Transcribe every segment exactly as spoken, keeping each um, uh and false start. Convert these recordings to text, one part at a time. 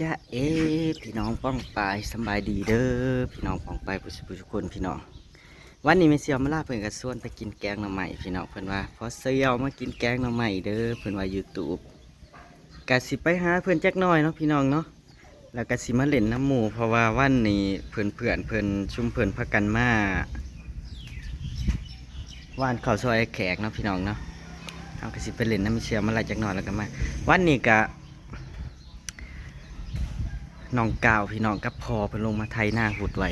จ้าเอ พี่น้องป้องปาย สำบายดีเด้อ พี่น้องป้องปายผู้สุผู้ทุกคนพี่น้อง วันนี้แม่เสี่ยวมาลาเพิ่นก็ชวนไปกินแกงหน่อไม้พี่น้อง เพิ่นว่าพอเสี่ยวมากินแกงหน่อไม้เด้อ เพิ่นว่า YouTube ก็สิไปหาเพิ่นจักหน่อยเนาะพี่น้องเนาะ แล้วก็สิมาเล่นนำหมู่ เพราะว่าวันนี้เพื่อนๆ เพิ่นชุมเพิ่นพากันมาหว่านข้าวซอยแขกเนาะพี่น้องเนาะ เฮาก็สิไปเล่นนำแม่เสี่ยวมาลาจักหน่อยแล้วก็มา วันนี้ก็ น้องก้าวพี่น้องกับพ่อเพิ่นลงมาไถนาหุดไว้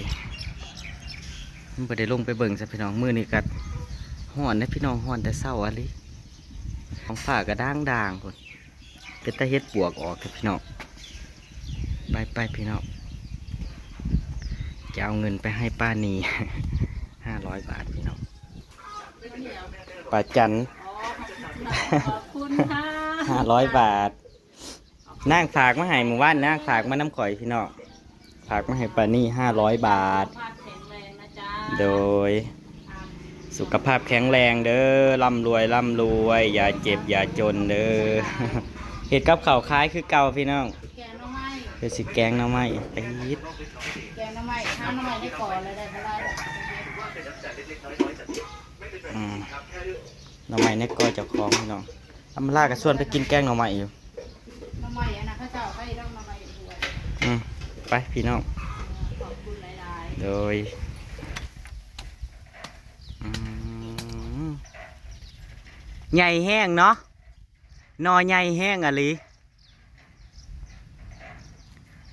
มันบ่ได้ลงไปเบิ่งซะพี่น้อง มื้อนี้ก็ฮ้อนนะพี่น้อง ฮ้อนแต่เช้าอะลิ ท้องฟ้าก็ด่างๆ พุ้น เป็นตาเฮ็ดปวกออกเด้อพี่น้อง ไปๆ พี่น้อง จะเอาเงินไปให้ป้านี ห้าร้อยบาทพี่น้อง ป้าจัน ขอบคุณค่ะ ห้าร้อยบาท นางฝากมาให้ มื้อวานนางฝากมานำข่อยพี่น้อง ฝากมาให้ป้านี ห้าร้อยบาท สุขภาพแข็งแรงนะจ๊ะ โดย สุขภาพแข็งแรงเด้อ ร่ำรวยร่ำรวย อย่าเจ็บอย่าจนเด้อ เฮ็ดกับข้าวขายคือเก่าพี่น้อง แกงหน่อไม้ เฮ็ดสิแกงหน่อไม้ ติด แกงหน่อไม้ หาหน่อไม้ในกอแล้วได้บ่หลายดอก อืม หน่อไม้ในกอเจ้าของพี่น้อง อำมาลาก็ชวนไปกินแกงหน่อไม้อยู่ หน่อไม้อันนั้นเขาเจ้าไปลองหน่อไม้ด้วย อืม ไปพี่น้อง ขอบคุณหลายๆ โดย อืม ใหญ่แฮงเนาะ หน่อใหญ่แฮงอะลี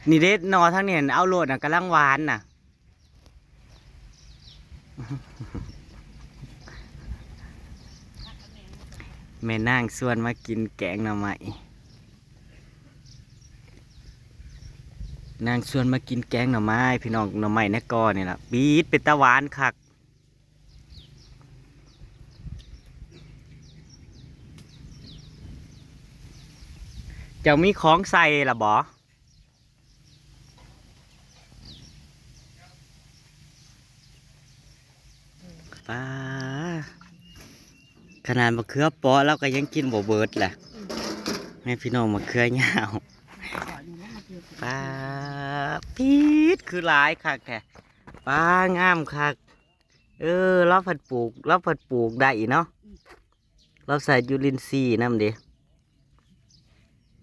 นี่เด้ หน่อทางนี้หั้น เอาโลดน่ะ กำลังหวานน่ะ แม่นางชวนมากินแกงหน่อไม้ นางชวนมากินแกงหน่อไม้ พี่น้อง หน่อไม้ในกอนี่ล่ะ ปี๊ด เป็นตาหวานคัก เจ้ามีของใส่ล่ะบ่ ป้า ขนาดมะเขือเปาะเราก็ยังกินบ่เบิดแหละ แม่พี่น้อง มะเขือยาว ป้า ปี๊ด คือหลายคักแท้ ป้า งามคัก เออ เราผัดปลูก เราผัดปลูกได้อีกเนาะ เราใส่จุลินทรีย์นำเด้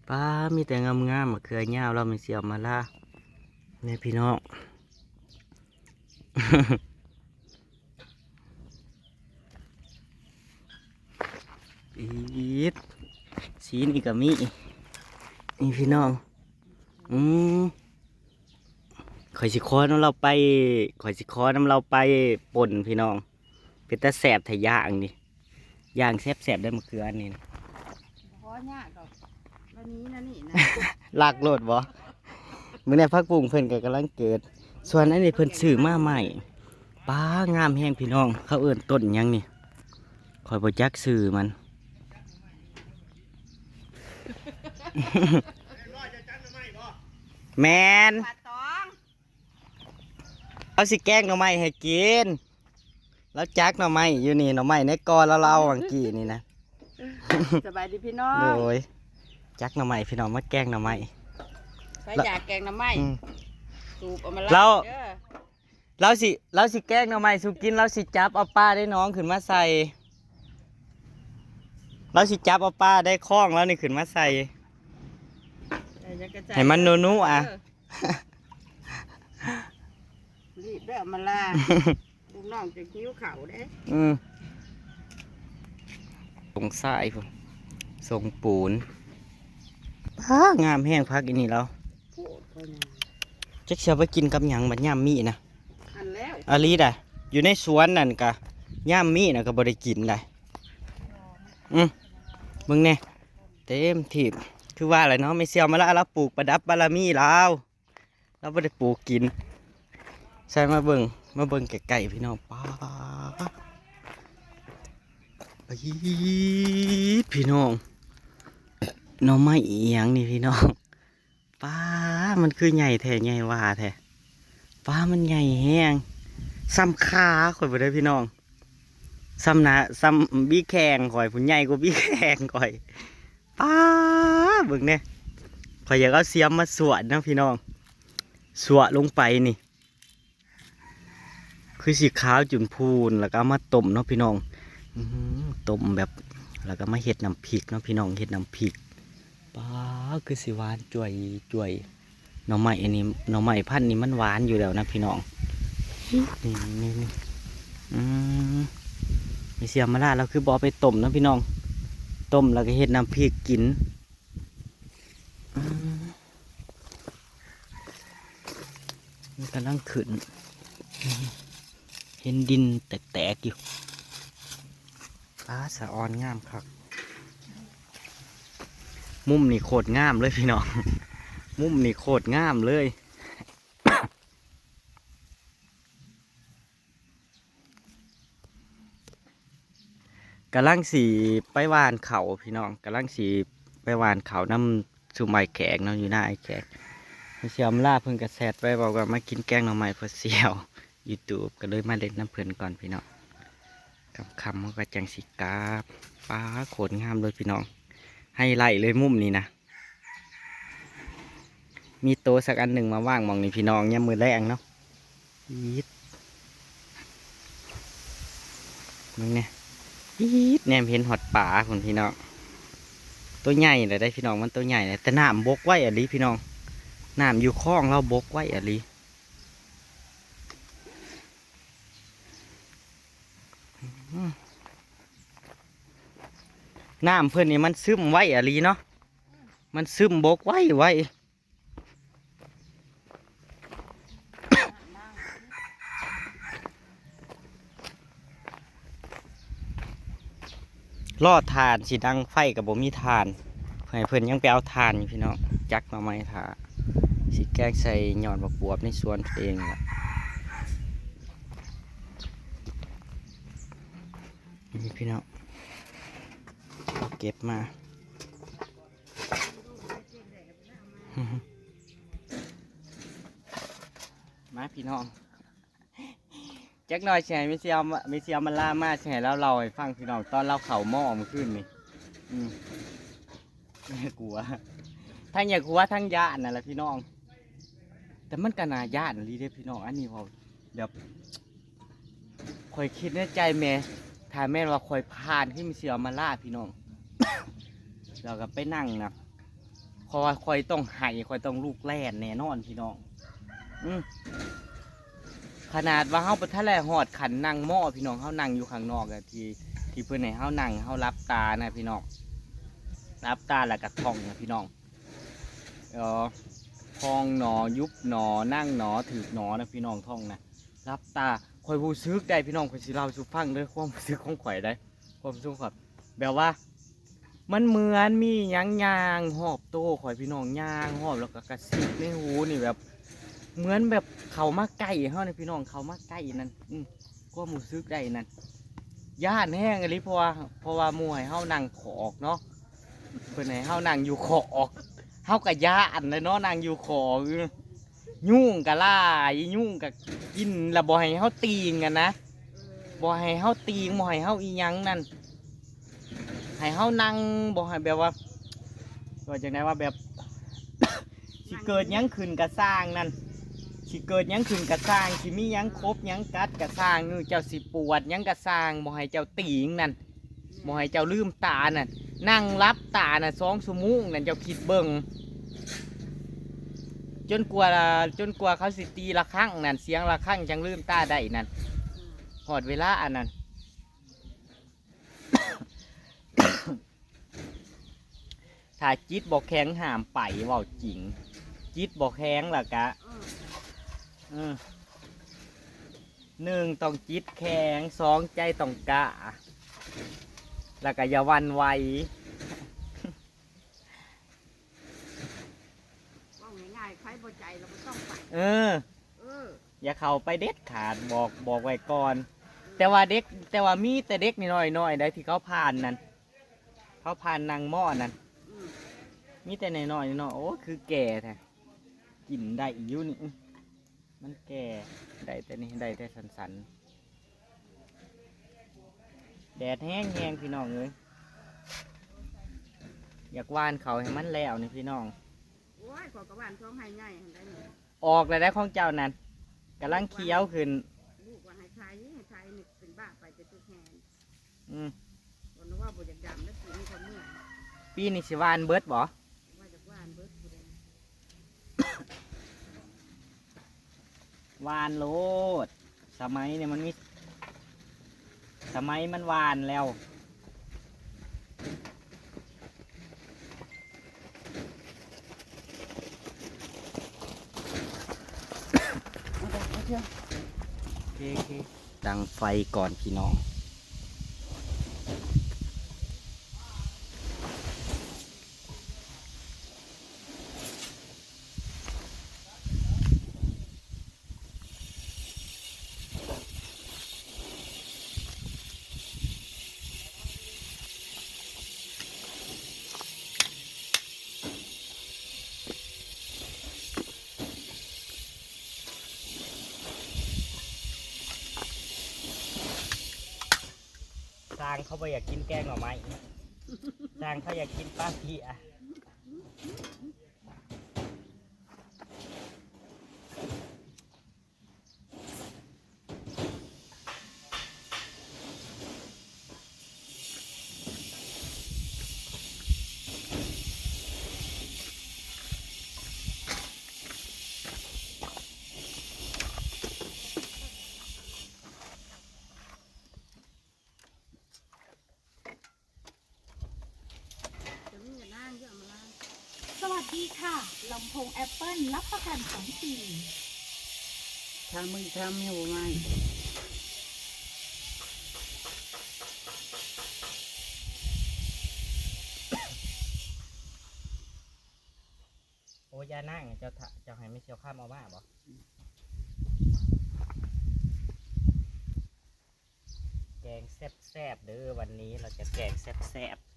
ป้า มีแต่งามๆ มะเขือยาว เราไม่เสียมาล่า เนี่ยพี่น้อง อีด สีนี่ก็มี นี่พี่น้อง อืม ข่อยสิขอนำเราไป ข่อยสิขอนำเราไปป่นพี่น้อง เป็นตาแสบแท้ย่างนี่ ย่างแสบๆ ได้มะเขืออันนี้นะ บ่ยากดอก วันนี้นะนี่นะ ลักโลดบ่ มื้อนี้ผักบุ้งเพิ่นก็กำลังเกิด ส่วนอันนี้เพิ่นซื้อมาใหม่ ป้า งามแฮงพี่น้อง เขาเอิ้นต้นหยังนี่ ข่อยบ่จักชื่อมัน แม่น ปลาตอง เอาสิแกงหน่อไม้ให้กิน แล้วจักหน่อไม้อยู่นี่ หน่อไม้ในกอเราเอาหว่างกี้นี่นะ สบายดีพี่น้อง โดย จักหน่อไม้พี่น้อง มาแกงหน่อไม้ ใครอยากแกงหน่อไม้ อืม สูบเอามา แล้ว เด้อ เราสิ เราสิแกงหน่อไม้สู่กิน เราสิจับเอาปลาได้น้องขึ้นมาใส่ เราสิจับเอาปลาได้คล้องแล้วนี่ขึ้นมาใส่ เออ ให้มันนัวๆ อ่ะ เออ รีบได้เอามาล่า ลูกน้องจะหิวข้าวเด้ อืม ทรงทรายพุ้น ทรงปูน อ้า งามแฮงผักอีนี่เรา โพดก็งาม จักสิเอาไปกินกับหยังบัดยามมีนะ อันแล้ว อาลีดอะ อยู่ในสวนนั่นกะ ยามมีนะก็บ่ได้กินได้ อืม เบิ่งแน่ เต็มที่ คือว่าแหละเนาะ แม่เสี่ยวมาลา เราปลูกประดับบารมีเรา เราบ่ได้ปลูกกิน ใส่มาเบิ่ง มาเบิ่งใกล้ๆ พี่น้อง ป๊าด อีด พี่น้อง หน่อไม้อีหยังนี่พี่น้อง ป๊าด มันคือใหญ่แท้ ใหญ่หว่าแท้ ป๊าด มันใหญ่แฮง ส่ำขาข่อยพุ้นเด้อพี่น้อง ส่ำหน้า ส่ำบีแข้งข่อยพุ้น ใหญ่กว่าบีแข้งข่อย ป๊าด เบิ่งแน่ ข้อยอยากเอาเสียมมาสวดนะพี่น้อง สวดลงไปนี่ คือสิขาวจนพูน แล้วก็เอามาต้มเนาะพี่น้อง อืม ต้มแบบ แล้วก็มาเฮ็ดน้ำพริกเนาะพี่น้อง เฮ็ดน้ำพริก ป๊าด คือสิหวานจ่วยจ่วย หน่อไม้อันนี้ หน่อไม้พันธุ์นี้มันหวานอยู่แล้วนะพี่น้อง นี่ นี่ นี่ อืม มีเสียมาลาเราคือบ่เอาไปต้มเนาะพี่น้อง ต้มแล้วก็เฮ็ดน้ำพริกกิน อืม มันกำลังขึ้น เห็นดินแตกๆอยู่ ป๊าด สะออนงามคัก มุมนี่โคตรงามเลยพี่น้อง มุมนี่โคตรงามเลย กำลังสิไปหว่านข้าวพี่น้อง กำลังสิไปหว่านข้าวนำซุมอ้ายแขกเนาะ อยู่หน้าอ้ายแขก เสี่ยวมาลาเพิ่นก็แชทไว้บอกว่ามากินแกงหน่อไม้พอเสี่ยว YouTube ก็เลยมาเล่นนำเพิ่นก่อนพี่น้อง ค่ำๆเฮาก็จั่งสิกลับ ป๊าด โคตรงามเลยพี่น้อง ไฮไลท์เลยมุมนี้นะ มีโต๊ะสักอันหนึ่งมาวางหม่องนี้พี่น้อง ยามมื้อแลงเนาะ อีด มึงเนี่ย อีด แนมเห็นฮอดปลาพุ้นพี่น้อง ตัวใหญ่เลยได้พี่น้อง มันตัวใหญ่เลย แต่น้ำบกไวอะลีพี่น้อง น้ำอยู่คลองเราบกไวอะลี อืม น้ำเพิ่นนี่มันซึมไวอะลีเนาะ มันซึมบกไวไว รอถ่านสิดังไฟก็บ่มีถ่าน ให้เพิ่นยังไปเอาถ่านอยู่พี่น้อง จักหน่อไม้ถ่า สิแกงใส่ยอดบักบวบในสวนตัวเองล่ะ นี่พี่น้อง เก็บมา มาพี่น้อง จักหน่อยสิให้แม่เสี่ยวมา แม่เสี่ยวมาลามา สิให้ลาวเล่าให้ฟังพี่น้อง ตอนลาวเข้าหม้อเมื่อคืนนี่ อืม อย่ากลัว ทั้งอย่ากลัวทั้งย้านนั่นแหละพี่น้อง แต่มันก็น่าย้านอีหลีเด้พี่น้อง อันนี้เว้าแบบ ข้อยคิดในใจแหม ถ้าแม่นว่าข้อยผ่านคือแม่เสี่ยวมาลาพี่น้อง แล้วก็ไปนั่งนะ ข้อย ข้อยต้องไห้ ข้อยต้องลุกแล่นแน่นอนพี่น้อง อืม ขนาดว่าเฮาบ่ทันได้ฮอดขั้นนั่งหม้อพี่น้อง เฮานั่งอยู่ข้างนอกอะ ที่ ที่เพิ่นให้เฮานั่ง เฮาหลับตานะพี่น้อง หลับตาแล้วก็ท่องนะพี่น้อง เออ พองหนอ ยุบหนอ นั่งหนอ ถืกหนอนะพี่น้อง ท่องนะ หลับตา ข้อยรู้สึกได้พี่น้อง ข้อยสิเล่าสู่ฟังเด้อ ความรู้สึกของข้อยได้ ความรู้สึกข้อย แบบว่า มันเหมือนมีหยังย่างรอบโตข้อยพี่น้อง ย่างรอบแล้วก็กระซิบในหูนี่แบบ เหมือนแบบเข้ามาใกล้เฮานี่พี่น้อง เข้ามาใกล้นั่น อืม ความรู้สึกได้นั่น ย้านแฮงอีหลี เพราะว่า เพราะว่าหมู่ให้เฮานั่งขอกเนาะ เพิ่นให้เฮานั่งอยู่ขอก เฮาก็ย้านแหละเนาะ นั่งอยู่ขอก เออ ยุงก็หลาย ยุงก็กิน แล้วบ่ให้เฮาติ่งอะนะ บ่ให้เฮาติ่ง บ่ให้เฮาอีหยังนั่น ให้เฮานั่ง บ่ให้แบบว่า ว่าจั่งใดว่าแบบ สิเกิดหยังขึ้นก็ซ่างนั่น สิเกิดหยังขึ้นก็ซ่าง สิมีหยังขบหยังกัดก็ซ่าง เออ เจ้าสิปวดหยังก็ซ่าง บ่ให้เจ้าติ่งนั่น บ่ให้เจ้าลืมตานั่น นั่งหลับตาน่ะสองชั่วโมงนั่น เจ้าคิดเบิ่ง จนกว่า จนกว่าเขาสิตีระฆังนั่น เสียงระฆังจั่งลืมตาได้นั่น ฮอดเวลาอันนั้น ถ้าจิตบ่แข็งห้ามไป เว้าจริง จิตบ่แข็งแล้วกะ อืม อืม หนึ่งต้องจิตแข็ง สองใจต้องกล้า แล้วก็อย่าหวั่นไหว เว้าง่ายๆ ไผบ่ใจเราบ่ต้องไป เออ เออ อย่าเข้าไปเด็ดขาด บอก บอกไว้ก่อน แต่ว่าเด็ก แต่ว่ามีแต่เด็กน้อยๆ ได้ที่เขาผ่านนั่น เขาผ่านนั่งหม้อนั่น อืม มีแต่น้อยๆ เนาะ โอ้ คือแก่แท้ กินได้อยู่นี่ มันแก่ ได้แต่นี่ ได้แต่สันๆ แดดแฮงๆ พี่น้องเอ้ย อยากหว่านเขาให้มันแล้วนี่พี่น้อง โอ้ย ขอยกะหว่านช่องไฮใหญ่หั่นได้นี่ ออกแล้วได้ของเจ้านั่น กำลังเขียวขึ้น ลูกว่าให้ไถ ให้ไถนี่เป็นบ้าไปจะตุกแหน อืม คนว่าบ่อยากดำแล้วปีนี้เขาเมื่อย ปีนี้สิหว่านเบิดบ่ ว่าจะหว่านเบิดผู้ใด หว่านโลด สมัยเนี่ยมันมี สมัยมันหว่านแล้ว โอเค โอเค ตั้งไฟก่อนพี่น้อง สร้างเขาบ่อยากกินแกงหน่อไม้ สร้างเขาอยากกินปลาเพีย สวัสดีค่ะ ลำโพงแอปเปิลรับประกันสองปี ถ้ามึงทำอยู่ไหม โอ้ยานั่งเจ้าทะเจ้าให้ไม่เชียวข้ามเอามาบ่ แกงแซ่บๆเด้อ วันนี้เราจะแกงแซ่บๆ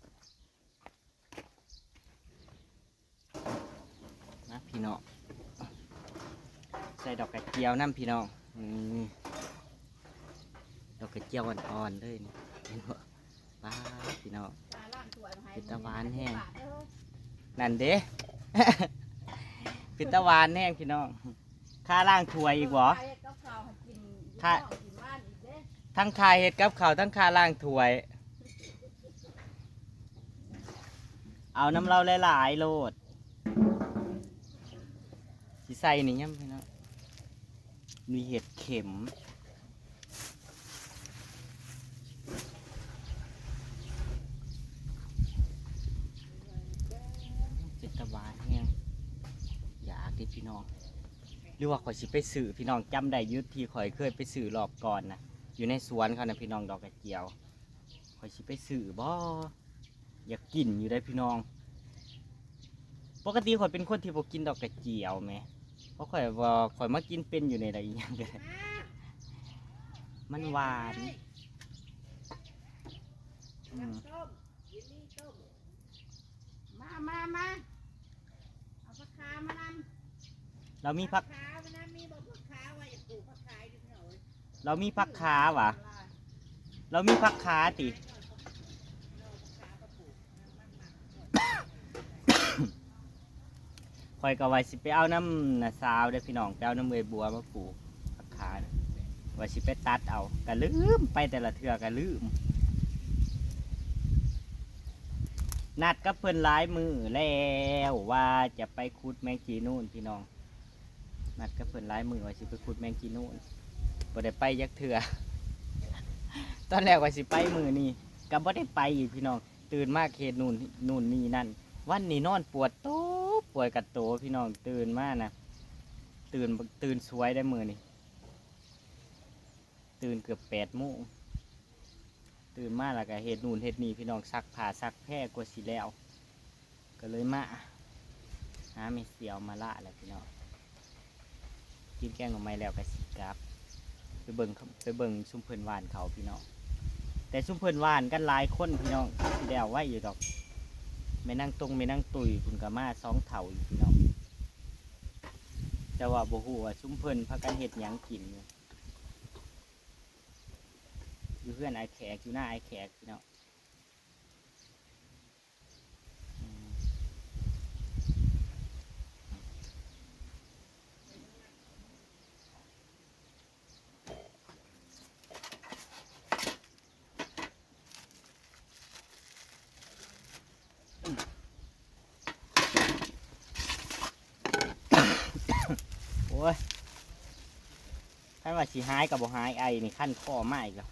นะพี่น้อง ใส่ดอกกระเจียวน้ำพี่น้อง นี่ ดอกกระเจียวอ่อนๆเลยนี่ เห็นบ่ ป๊าดพี่น้อง เป็นตาหวานแฮง นั่นเด้ เป็นตาหวานแฮงพี่น้อง ค่าล้างถ้วยอีกบ่ ค่า ทั้งค่าเฮ็ดกับข้าว ทั้งค่าล้างถ้วย เอาน้ำเล่าหลายๆโลด สิใส่นี่ยังพี่น้อง มีเห็ดเข็ม เป็นตาหวานแฮง อยากเด้พี่น้อง หรือว่าข้อยสิไปซื้อ พี่น้องจำได้อยู่ที่ข้อยเคยไปซื้อรอบก่อนนะ อยู่ในสวนเขานะพี่น้อง ดอกกระเจียว ข้อยสิไปซื้อบ่ อยากกินอยู่ได้พี่น้อง ปกติข้อยเป็นคนที่บ่กินดอกกระเจียวแหม เพราะข้อยว่าข้อยมากินเป็นอยู่ในใดอีหยังก็ได้ มันหวาน อืม มา มา มา เอาผักขามานำ เรามีผัก ผักขามานำ มีบ่ผักขา ว่าอยากปลูกผักขายอยู่พี่น้องเอ้ย เรามีผักขาหวะ เรามีผักขาติ ข้อยก็ว่าสิไปเอาน้ำน้าสาวเด้อพี่น้อง ไปเอาน้ำเอื้อยบัวมาปลูกผักขาน่ะ ว่าสิไปตัดเอา ก็ลืมไปแต่ละเทื่อก็ลืม นัดกับเพิ่นหลายมื้อแล้วว่าจะไปขุดแมงจีนูนพี่น้อง นัดกับเพิ่นหลายมื้อว่าสิไปขุดแมงจีนูน บ่ได้ไปจักเทื่อ ตอนแรกว่าสิไปมื้อนี้ ก็บ่ได้ไปอีกพี่น้อง ตื่นมาเฮ็ดนู่น นู่นนี่นั่น วันนี้นอนปวดโต ปวดกะโตพี่น้อง ตื่นมานะ ตื่น ตื่นสวยได้มื้อนี้ ตื่นเกือบแปดโมง ตื่นมาแล้วก็เฮ็ดนู่นเฮ็ดนี่พี่น้อง ซักผ้าซักแพรกว่าสิแล้ว ก็เลยมาหาแม่เสียวมาละแหละพี่น้อง กินแกงหน่อไม้แล้วก็สิกลับ ไปเบิ่ง ไปเบิ่งซุมเพิ่นหว่านเขาพี่น้อง แต่ซุมเพิ่นหว่านกันหลายคนพี่น้อง สิแล้วไว้อยู่ดอก แม่นางตงแม่นางตุ้ยเพิ่นก็มาสองเฒ่าอยู่พี่น้อง แต่ว่าบ่ฮู้ว่าซุมเพิ่นพากันเฮ็ดหยังกินอยู่ อยู่เฮือนอ้ายแขก อยู่หน้าอ้ายแขกพี่น้อง อืม โอ้ย คันว่าสิหายก็บ่หาย ไอนี่คันคอมาอีกแล้ว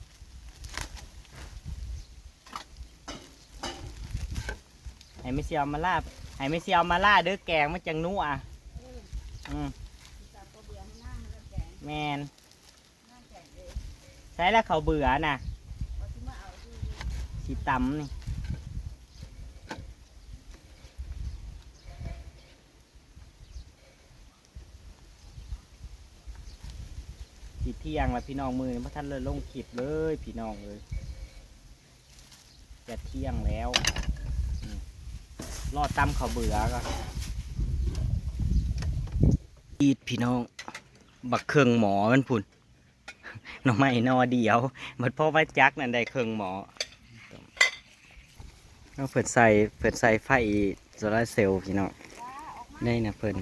ให้แม่เสี่ยวมาลาบ ให้แม่เสี่ยวมาลาบเด้อ แกงมันจังนัว อืม แม่น ใส่แล้วเขาเบื่อน่ะ สิตำนี่ สิเที่ยงแล้วพี่น้อง มื้อนี้บ่ทันได้ลงคลิปเลยพี่น้องเอ้ย จะเที่ยงแล้ว อืม รอตำข้าวเบื่อก่อน อีดพี่น้อง บักเครื่องหมอมันพุ้น หน่อไม้หน่อเดียว บัดพอมาจักนั่นได้เครื่องหมอ เอาเพิ่นใส่ เพิ่นใส่ไฟโซลาร์เซลล์พี่น้อง ได้นะเพิ่น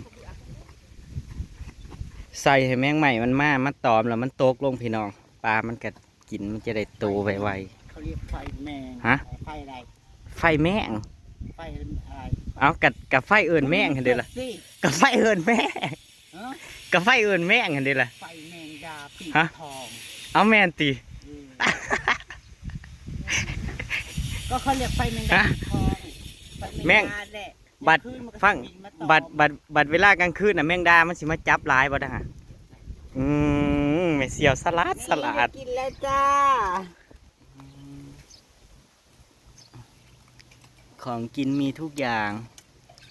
ใส่ให้แมงไหม้มันมา มาตอมแล้วมันตกลงพี่น้อง ปลามันก็กิน มันจะได้โตไวๆ เขาเรียกไฟแมง ฮะ ไฟอะไร ไฟแมง ไฟอะไร เอากะ กะไฟเอิ้นแมงหั่นเด้ล่ะ สิ กะไฟเอิ้นแมง ฮะ กะไฟเอิ้นแมงหั่นเด้ล่ะ ไฟแมงดาปีก ฮะ ทอง เอาแม่นติ อืม ก็เขาเรียกไฟแมงดา ฮะ ปีกทอง ไฟแมง แมง ดาแหละ บัด กลางคืนมันก็ ฟัง จะบินมาตอม บัด บัด บัดเวลากลางคืนน่ะ แมงดามันสิมาจับหลายบ่ดะฮะ อืม แม่เสี่ยวสลัด นี่ สลัด ได้กินแล้วจ้า ของกินมีทุกอย่าง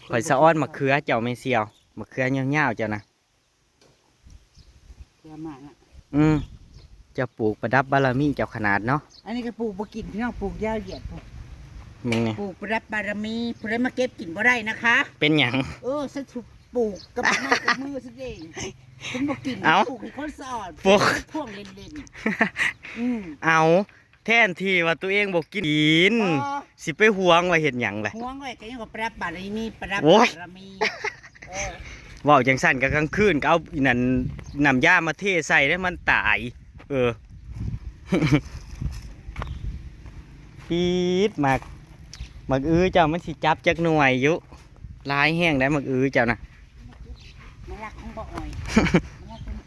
ข่อยสะออนมะเขือเจ้าแม่เสี่ยว มะเขือยาวๆเจ้านะ เขือหมากอะ อืม เจ้าปลูกประดับบารมีเจ้าขนาดเนาะ อันนี้ก็ปลูกบ่กินพี่น้อง ปลูกยาวเหยียดพุ้น มึงนี่ ปลูกประดับบารมี ผู้ใดมาเก็บกินบ่ได้นะคะ เป็นหยัง เออ ฉันถูกปลูกกับไม้กับมือฉันเอง ฉันบ่กิน เอ้า ปลูกให้คนสะออน ปลูก ปลูกให้พวกเล่นๆ อืม เอา แทนที่ว่าตัวเองบ่กิน อ๋อ สิไปหวงไว้เฮ็ดหยังล่ะ หวงไว้ก็ยังว่าประดับบารมี ประดับ โอ้ย บารมี เออ เว้าจังซั่นก็กลางคืนก็เอาอีนั่นน้ำยามาเทใส่แล้วมันตาย เออ ปี๊ด หมาก หมากอื้อเจ้ามันสิจับจักหน่วยอยู่ หลายแฮงได้หมากอื้อเจ้านะ มันรักของบ่อ่อย มันรักของ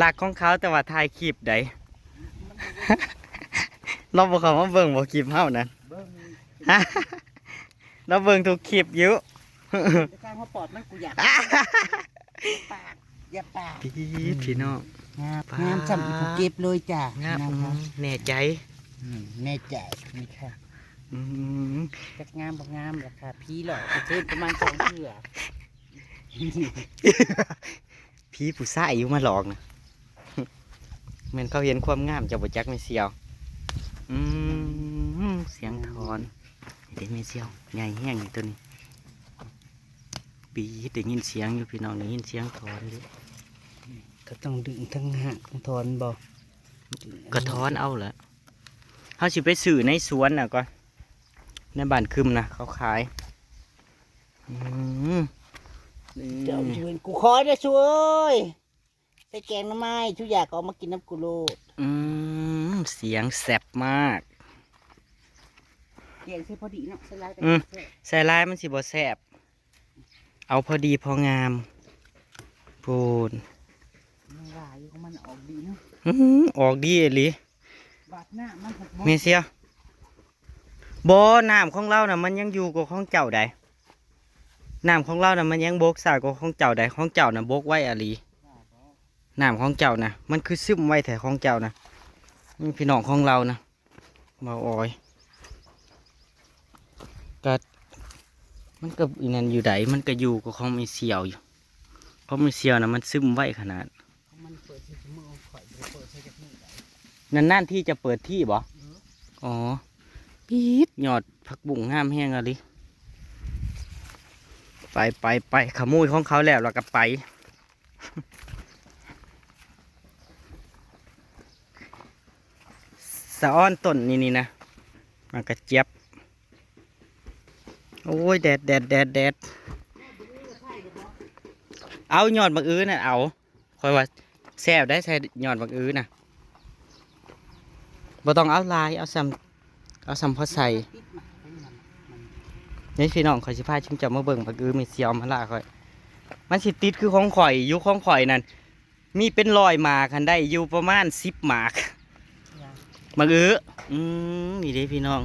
รักของเขาแต่ว่าถ่ายคลิปใด เราบ่เข้ามาเบิ่งบ่คลิปเฮานั้น เบิ่ง เราเบิ่งทุกคลิปอยู่ แต่การมาปอดมันกูอยาก ปาก อย่าปาก พี่ พี่น้อง งาม ปาด งามส่ำอีกกูเก็บเลยจ้ะ งาม งาม อื ค่ะ ม แน่ใจ อืม แน่ใจ นี่ค่ะ อืม จักงามบ่งามราคาพี่หลอกไปเพิ่มประมาณสองเทื่อ ผีผู้ชายอยู่มาหลอกนะ แม่นเขาเห็นความงามเจ้าบ่จักแม่เสี่ยว อืม เสียงถอน เด้แม่เสี่ยว ใหญ่แฮงนี่ตัวนี้ ปี๊ด ได้ยินเสียงอยู่พี่น้อง ได้ยินเสียงถอนอยู่ ก็ต้องดึงทั้งหักทั้งถอนบ่ ก็ถอนเอาแหละ เฮาสิไปซื้อในสวนน่ะก่อน ในบ้านคึมนะเขาขาย อืม เจ้าอยู่เป็นกูขอเด้อช่วย ใส่แกงหน่อไม้ ทุกอย่างก็เอามากินน้ำกูโลด อืม เสียงแซ่บมาก แกงใส่พอดีเนาะ ใส่หลายก็ อืม แซ่บ ใส่หลายมันสิบ่แซ่บ เอาพอดีพองาม พูน มันหลายอยู่ของมันออกดีเนาะ อืม ออกดีอีหลี บาดหน้ามันหกโมง แม่เสี่ยว บ่ น้ำของเราน่ะมันยังอยู่กว่าของเจ้าใด น้ำของเราน่ะมันยังบกซ่ากว่าของเจ้าใด ของเจ้าน่ะบกไวอีหลี น้ำของเจ้าน่ะ มันคือซึมไวแท้ของเจ้าน่ะ อืม พี่น้องของเราน่ะ บ่าวออย ก็ มันก็อีนั่นอยู่ใด มันก็อยู่กว่าของแม่เสี่ยวอยู่ ของแม่เสี่ยวน่ะมันซึมไวขนาด มันเปิดใส่ถุงมือของข่อย บ่ได้เปิดใส่จักมือใด นานๆที่จะเปิดที่บ่ เออ อ๋อ ปี๊ด ยอดผักบุ้งงามแฮงอีหลี ไป ไป ไป ขโมยของเขาแล้ว แล้วก็ไป สะออนต้นนี่ นี่นะ หมากกระเจี๊ยบ โอ้ย แดด แดด แดด แดด เอายอดหมากอื้อนั่นเอา ข้อยว่าแซ่บได้ ใส่ยอดหมากอื้อน่ะ บ่ต้องเอาหลาย เอาส่ำ เอาส่ำพอใส่ นี่พี่น้อง ข้อยสิพาชุมเจ้ามาเบิ่งหมากอื้อแม่เสี่ยวมาลาข้อย มันสิติดคือของข่อย อยู่ของข่อยนั่น มีเป็นร้อยหมาก คันได้อยู่ประมาณสิบหมาก หมากอื้อ อืม นี่เด้พี่น้อง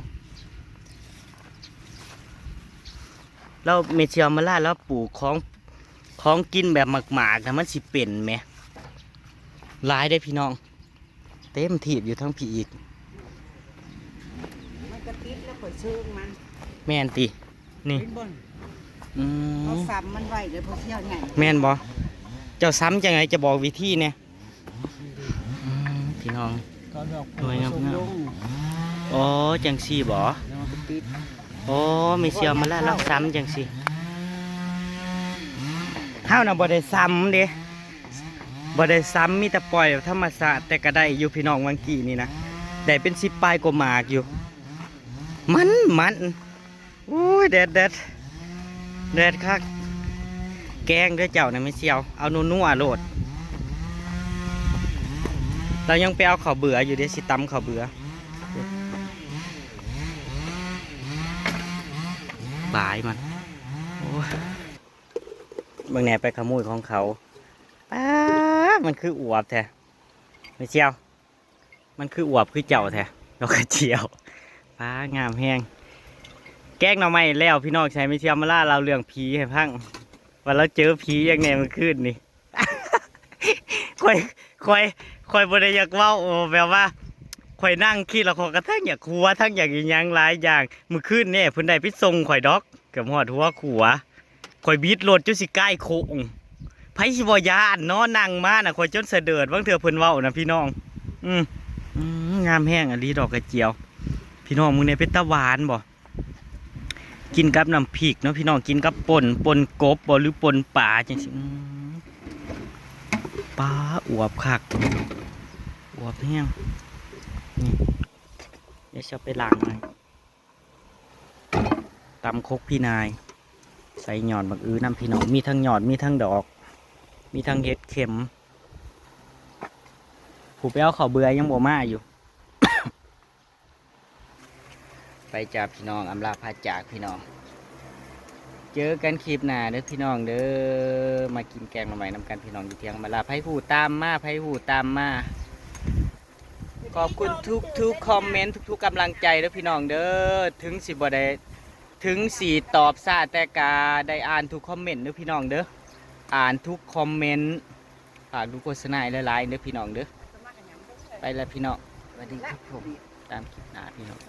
แล้วเมเชียวมาล่าแล้วปลูกของ ของกินแบบหมากๆนะ มันสิเป็นแหม หลายได้พี่น้อง เต็มทีบอยู่ทั้งพี่อีก มันก็ติดแล้วข่อยเชิงมัน แม่นติ นี่ เห็นบ่น อืม เขาซ้ำมันไว้เลยพอเที่ยวใหญ่ แม่นบ่ เจ้าซ้ำจังไงจะบอกวิธีเนี่ย อืม พี่น้อง ตอนดอก หน่วยงามๆ ส่งลง อ๋อ จังซี่บ่ แล้วมันก็ติด อ๋อ ไม่เสียมาแล้ว เราซ้ำจังซี่ เฮาน่ะบ่ได้ซ้ำเด้ บ่ได้ซ้ำ มีแต่ปล่อยแบบธรรมชาติ แต่ก็ได้อยู่พี่น้อง วังกี้นี่นะ ได้เป็นสิบปลายกว่าหมากอยู่ มัน มัน โอ้ย แดด แดด แดดคัก แกงเด้อเจ้านะไม่เสียว เอานัวๆโลด เรายังไปเอาข้าวเบื่ออยู่เด้ สิตำข้าวเบื่อ บายมัน โอ้ย เบิ่งแหน่ ไปขโมยของเขา ป๊าด มันคืออวบแท้ ไม่เสียว มันคืออวบคือเจ้าแท้ ดอกกระเจียว ป๊าด งามแฮง แกงหน่อไม้แล้วพี่น้อง ใส่ไม่เสียวมาล่าเราเรื่องผีให้ฟัง ว่าเราเจอผีอย่างแน่เมื่อคืนนี่ ข่อย ข่อย ข่อยบ่ได้อยากเว้า โอ้ แบบว่า ข่อยนั่งคิดแล้วข่อยก็ทั้งอยากหัว ทั้งอยากอิหยังหลายอย่าง มื้อคืนนี่เพิ่นได้ไปส่งข่อยดอก เกือบฮอดหัวขัว ข่อยบิดรถจนสิก้ายโค้ง ไผสิบ่ย้านเนาะ นั่งมาน่ะ ข่อยจนสะเดิด บางเทื่อเพิ่นเว้านะพี่น้อง อืม อืม งามแฮงอีหลีดอกกระเจียว พี่น้อง มื้อนี้เป็นตาหวานบ่ กินกับน้ำพริกเนาะพี่น้อง กินกับป่น ป่นกบบ่ หรือป่นปลาจังซี่ อืม ปลาอวบคัก อวบแฮง นี่ เดี๋ยวจะไปล้างหน่อย ตำครกพี่นาย ใส่ยอดบักอื้อนำพี่น้อง มีทั้งยอด มีทั้งดอก มีทั้งเห็ดเข็ม ผู้ไปเอาข้าวเบื่อยังบ่มาอยู่ ไปจ้าพี่น้อง อำลาพาจากพี่น้อง เจอกันคลิปหน้าเด้อพี่น้องเด้อ มากินแกงหน่อไม้นำกันพี่น้อง อยู่เที่ยงมาลา ไผฮู้ตามมา ไผฮู้ตามมา ขอบคุณทุกๆคอมเมนต์ ทุกๆกำลังใจเด้อพี่น้องเด้อ ถึงสิบ่ได้ ถึงสิตอบช้า แต่กะได้อ่านทุกคอมเมนต์เด้อพี่น้องเด้อ อ่านทุกคอมเมนต์ ฝากดูโฆษณาหลายๆเด้อพี่น้องเด้อ ไปแล้วพี่น้อง สวัสดีครับผม ตามคลิปหน้าพี่น้อง